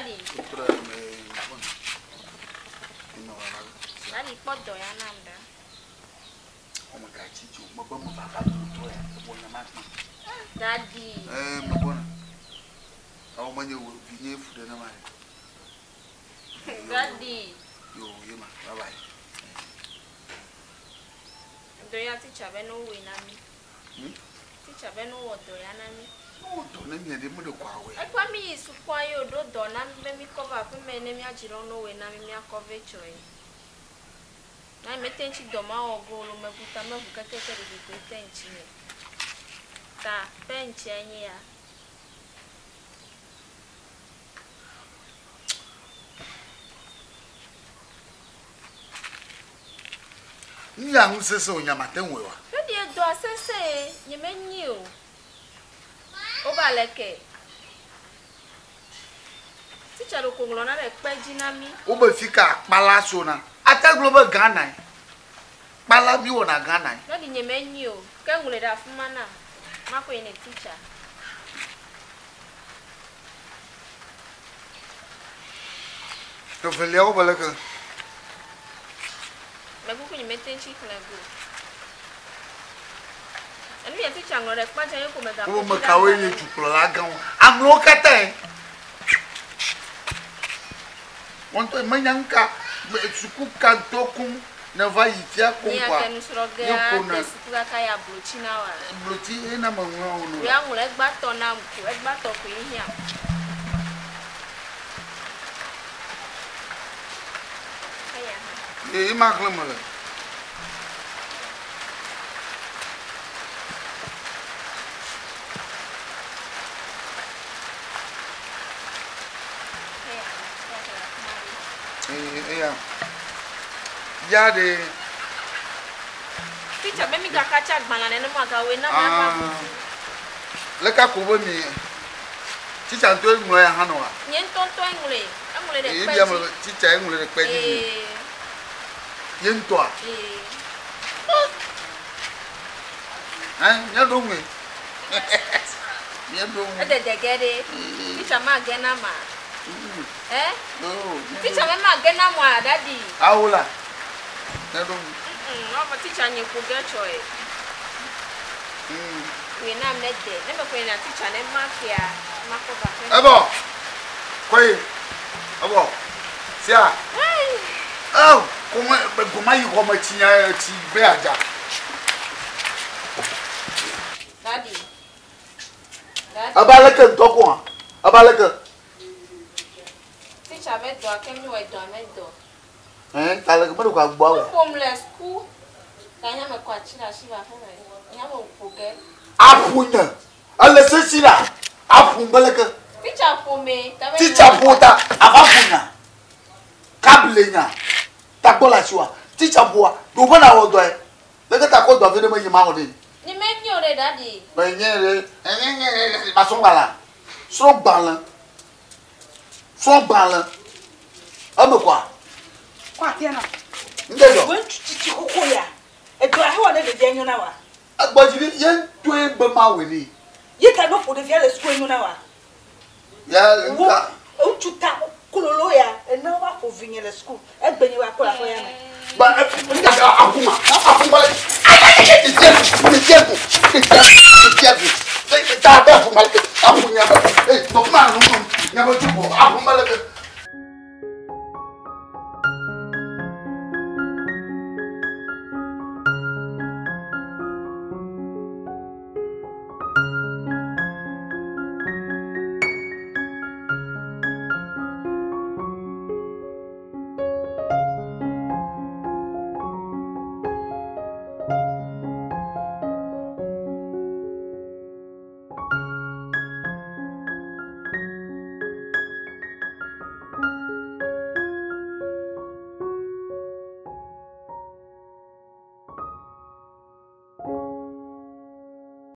Daddy. Trɔ me gbɔna. Enɔ vava. Daddy kpɔ dɔ ya nam ɖa. Ɔme ga tsi tso mebe me vava do trɔ ya ebɔ nya ma kpã. Daddy. Eh me gbɔna. Awo menye wo vinye fu ɖe ne ma. Daddy. Yo ye ma. Bye bye. Dɔ ya teacher be no wɔ na mi. Teacher be no wɔ dɔ ya na mi. No dɔ ne mi ɖe me ɖe kɔ awɔe. Ekpa mi yi sukua ye ɖo dɔ na mi be mi kɔ va aƒe me ne mia dzi no wɔ na mi mia kɔ ve tsɔe. Na mi te ŋtsi dɔ ma wɔ go lo me buta me ʋu keke ke ɖeɖi koe te ŋtsi nye. Ta pe ŋtsi anyi ya. Nu ya nu sese o nya ma te ŋue wa. Ɖeɖi edɔa sese nye me nyi o. Woba leke. Teacher ɖo ko ŋlɔ na ɖe kpe dzi na mi. Wobe fi ka kpala sona. Ate gblɔ be Ghana ye. Kpala mi wɔna Ghana ye. Ɖeɖi nye me nyi o. Ke ŋlɔe ɖe afi ma nam. Makɔe ne teacher. Evelia wobe leke. Mekuku nye mete ŋtsi xlẽ go. Enu ya teacher ŋlɔ ɖe kpe dzi ye ko mega. Wobe me kawoe nye dukplɔla gãwo. Amewo katã ye. Wɔn ŋutɔ menya nu ka suku ka ŋutɔ koŋ ne va yi fia koŋ Nye kɔa. ake nusrɔ̃ ge Nye ko ade ne. suku kaka ya blotsi na wa. Blotsi ye na me ŋlɔ wo no. Ya ŋlɔ egbatɔ nam ko egbatɔ koe hiã. Eya hã. Ye ma xlẽ me le. Eya hã. Eya hã le afi ma ɖe. Eya. Ya ɖe. Teacher be mi gakatsa agbalẽ nenema gawoe na mi Ah. ava. Leka ko be mi. Teacher ŋutɔe ŋlɔ ya hã nɔ wa. Nye ŋutɔ ŋutɔe ŋlɔe. Eŋlɔe ɖe Ye kpe bia me dzi. be teacher ye ŋlɔe ɖe kpe dzi. Ee. Ye ŋutɔa. Ee. Hã míaɖo ŋue. Míaɖo ŋue. Edede ge ɖe. Teacher ma ge na ma. Eh? Oh. Teacher be ma ge na moa daddy. Awo la. Míaɖo ŋue. Ɔfɔ teacher nye ƒo ge tsɔe. Koe nam ne de. Ne me koe na teacher ne ma kea ma kɔ va ƒe. Ebɔ. Koe. Ebɔ. Sia. Hey. Oh, kome goma yi xɔ me tsi nya tsi be adza. Daddy. Daddy. Eba leke ŋutɔ ko hã. Eba leke. Teacher be dɔa ke mi wɔ dɔa me dɔ. Ɛn ta leke me ɖe ko agbɔ awɔ. Ƒom le suku. Ta nye me kɔ atsi ɖe asi va aƒe me. Nye me ƒo ge. Aƒu nye. Ele sesi la. Aƒu be leke. Teacher ƒo me. Ta be Teacher ƒo ta ava ƒo nya. Kable nya. Tagbɔ le asi wa. Teacher ƒoa. Ɖo be na wɔ dɔe. Leke ta kɔ dɔ vi ɖe me yi ma wɔ ɖe. Nye me nyi o ɖe daddy. Be nye ɖe. Nye nye nye. Ma srɔ̃ gbalẽa. Srɔ̃ gbalẽ. Srɔ̃ gbalẽ. Eme kɔa. Kɔ atia na. Ŋdɛ dzɔ. Wo ŋutsu tsitsi xoxo ya. Edɔ ya hewɔ ne ɖevia nyo na wa. Egbɔdzi ɖi ye ŋutɔe be ma wɔe nɛ. Ye ta no ƒo ɖevia le suku enyo na wa. Ya Wo ŋka. ŋutsu ta kololo ya ene wa ƒo vinye le suku. Egbe nye wa kɔ le aƒe ya me. Ba ŋka akuma akuma le. Ɖevia ɖevia go ɖevia ɖevia go. Ta be akuma le akuma nya be. Ee tɔkuma nu nu nya be tso ko akuma le ke.